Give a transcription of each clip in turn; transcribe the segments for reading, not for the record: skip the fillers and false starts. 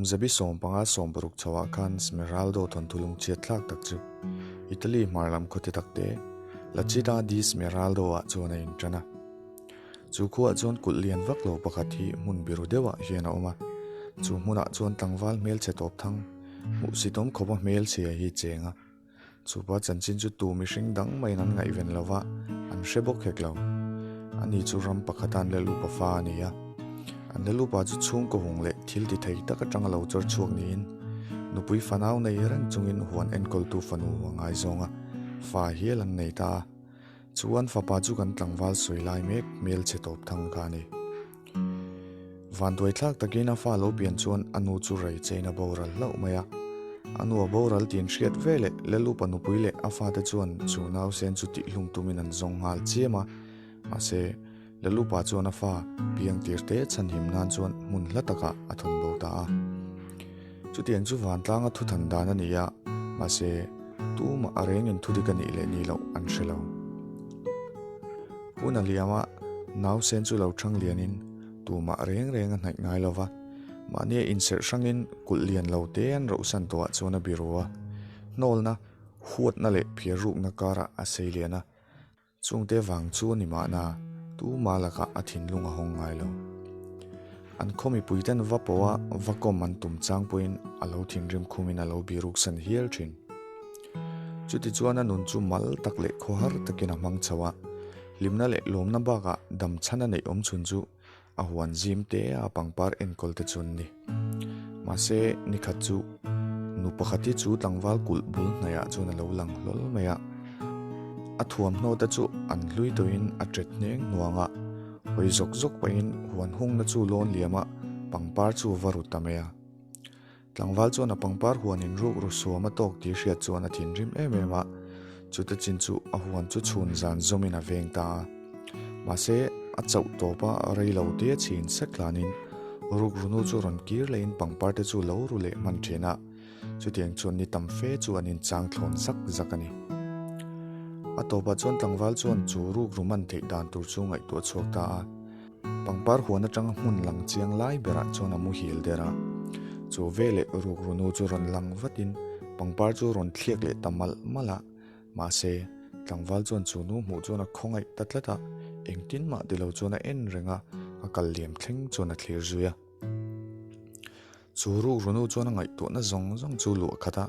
zabi 15 16 chhoah khan Smeraldo thawnthu lungchhiat thlak tak chu Italy hmar lam khawte takte La Città di Smeraldo ah chuan a intan a. Chu khuaah chuan kulh lian vak lo pakhat hi hmun biru deuhah hian a awm a. Chu hmunah chuan tlangval hmelchhe tawp thang, hmuhsitawm khawpa hmelchhia hi cheng a. Chupa chanchin chu tu mihring dang maiin an ngaihven lo va, an hre bawk hek lo. Ani chu ram pakhata an Lalupa fa a ni a. An Lalupa chu chhungkaw hung leh thil ti thei tak atanga lo chawr chhuak niin, nupui fanau nei reng chungin huan enkawltu fanu a ngaizawng a, fa hial an nei ta a. Chuan fapa chu kan tlangval sawi lai mek hmelchhe tawp thang kha a ni. Vanduai thlak takin a fa lo pian chuan a nu chu rei chein a boral hlauh mai a. A nu a boral tih an hriat ve leh Lalupa nupui leh a fate chuan chu nausen chu tihhlum tumin an zawng nghal chiam a. Mahse, Lalupa chuan a fa piang tir te chhanhim nan chuan hmun hla takah a thawn bo ta a. Chutiang chu vantlanga thu than dan a ni a, mahse, tumah a rengin thudik a nih leh nih loh an hre lo. Hun a liam a, nausen chu lo thang lianin tumah reng reng a hnaih ngai lo va, mahnia inserh hrangin kulh lian lo te an rohsan tawhah chuan a biru a, hnawlna, huatna leh phiarrukna karah a sei lian a, chungte vang chu a ni mahna tumah lakah a thinlung a hawng ngai lo. An khaw mipuiten va pawha va kawm an tum chang pawhin a lo thinrim khumin a lo biruksan hial thin. Chutichuan a nun chu mal tak leh khawhar takin a hmang chho a, hlimna leh lawmna bakah dam chhan a neih awm chhun chu a huan zim te a pangpar enkawl te chu an ni. Mahse, nikhat chu nu pakhat hi chu tlangval kulh bul hnaihah chuan a lo lang hlawl mai a, a thuamhnaw te chu an hlui tawhin a ṭet hneng hnuang a, hawi zawk zawk pahin huan hungna chu lawn liam a pangpar chu va ru ta mai a. Tlangval chuan a pangpar huan in ruk ru suam a tawk tih hriat chuan a thinrim em em a, chute chin chu a huan chu chhun zan zawmin a veng ta a. Mahse, a chauh tawp a rei lo te a chhin sek hlanin ruk runu chu rawn kir lehin pangpar te chu lo ru leh hman thin a, chutiang chuan ni tam fe chu an inchang thlawn zak zak a ni. A tawpah chuan tlangval chuan chu ruk ru man theih dan tur chu ngaihtuah chhuak ta a. Pangpar huan atanga hmun lang chiang lai berah chuan a muhil der a, chu veleh rukrunu chu rawn lang vatin pangpar chu rawn thliak leh ta malh malh a, mahse, tlangval chuan chu nu hmuh chuan a khawngaih ta tlat a, engtin mah ti lo chuan a en reng a, a kal liam thleng chuan a thlir zui a. Chu rukrunu chuan a ngaihtuahna zawng zawng chu luah khat a,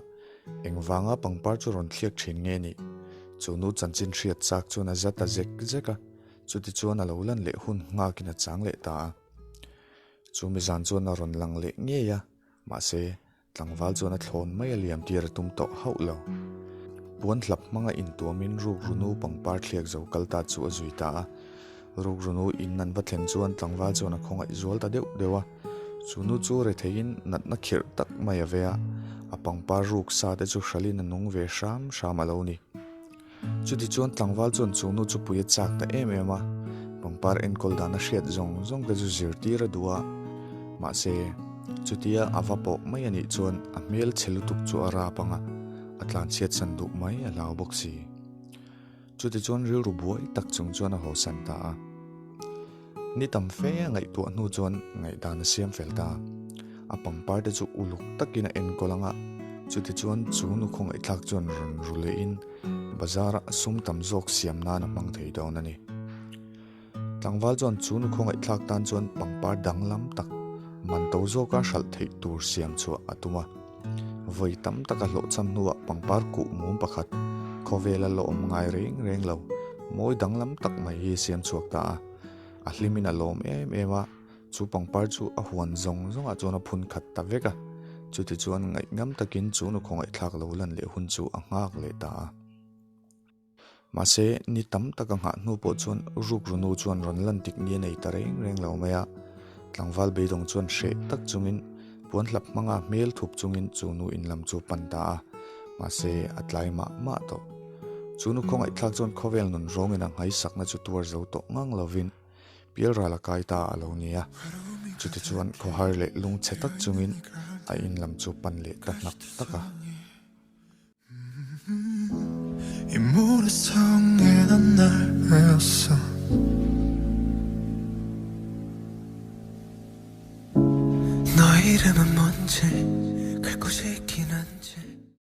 engvanga pangpar chu rawn thliak thin nge nih? Chu nu chanchin hriat chak chuan a za ta zek zek a. Chutichuan a lo lan leh hun nghakin a chang leh ta a. Chu mizan chuan a rawn lang leh ngei a, mahse, tlangval chuan a thlawn mai a liam tir a tum tawh hauh lo. Puan hlap hmanga intuamin rukrunu pangpar thliak zo kal ta chu a zui ta a. Rukrunu in an va thlen chuan tlangval chuan a khawngaih zual ta deuh deuh a. Chu nu chu retheiin natna khirh tak mai a ve a, a pangpar ruk sa te chu hralhin a nung ve hram hram a lo ni. Chutichuan tlangval chuan chu nu chu pui a chak ta em em a, pangpar enkawl dan a hriat zawng zawng te chu zirtir a duh a, mahse chutia a va pawh mai a nih chuan a hmel chhe lutuk chu a rap ang a, a tlanchhiat san duh mai a hlau bawk si. Chutichuan rilru buai tak chung chuan a hawsan ta a. Ni tam fe a ngaihtuah hnu chuan ngaihdan a siam fel ta. A pangpar te chu uluk takin a enkawl ang a, chutichuan chu nu khawngaihthlak chuan rawn ru lehin bazar ah sum tam zawk siam nan a hmang thei dawn a ni. Tlangval chuan chu nu khawngaihthlak tan chuan pangpar danglam tak man to zawka hralh theih tur siam chhuah a tum a. Vawi tam taka hlawhchham hnuah pangpar kuh mum pakhat khawvela la awm ngai reng reng lo mawi danglam tak mai hi siam chhuak ta a. A hlimin a lawm em em a, chu pangpar chu a huan zawng zawngah chuan a phun khat ta vek a. Chutichuan ngaihngam takin chu nu khawngaihthlak lo lan leh hun chu a nghak leh ta a. Mahse, ni tam tak a nghah hnu pawh chuan rukrunu chuan rawn lan tik ni a nei ta reng reng lo mai a. Tlangval beidawng chuan hreh tak chungin puan hlap hmanga hmel thup chungin chu nu in lam chu pan ta a, mahse a tlai mah mah tawh. Chu nu khawngaihthlak chuan khawvel nun rawngin a nghaisakna chu tuar zo tawh ngang lovin pialral a kai ta a lo ni a. Chutichuan khawhar leh lungchhe tak chungin a in lam chu pan leh ta hnak tak a. I 모래성에 난 날 외웠어 너의 이름은 뭔지 갈 곳이 있긴 한지.